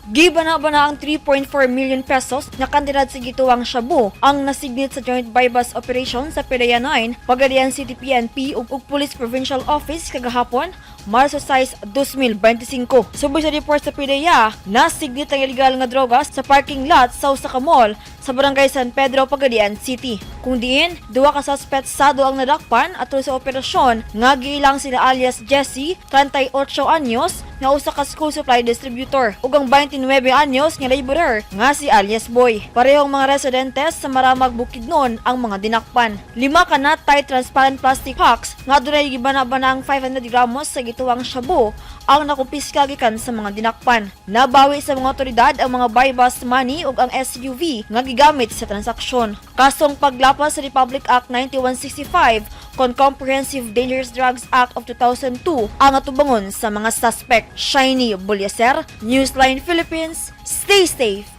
Gibana-bana ang 3.4 million pesos na kantidad sa gituwang shabu ang nasignit sa joint buy-bust operation sa PDEA 9, Pagadian City PNP ug Police Provincial Office kagahapon, Marso 6, 2025. Suboy sa report sa PDEA, nasignit ang illegal nga droga sa parking lot sa usa ka mall sa Barangay San Pedro, Pagadian City. Kung diin, duha ka suspect sado ang nadakpan atol sa operasyon nga giilang sila alias Jesse, 38 anyos, nga usa ka school supply distributor, ug ang 29 anyos nga laborer nga si alias Boy. Parehong mga residentes sa Maramag, Bukidnon ang mga dinakpan. Lima ka natay transparent plastic packs nga adunay gibana-bana ang 500 gramos sa gituwang shabu ang nakumpiska gikan sa mga dinakpan. Nabawi sa mga otoridad ang mga buy-bust money ug ang SUV nga gigamit sa transaksyon. Kasong paglapas sa Republic Act 9165 kon Comprehensive Dangerous Drugs Act of 2002 ang atubangon sa mga suspect. Shiny Bulyaser, Newsline Philippines, stay safe.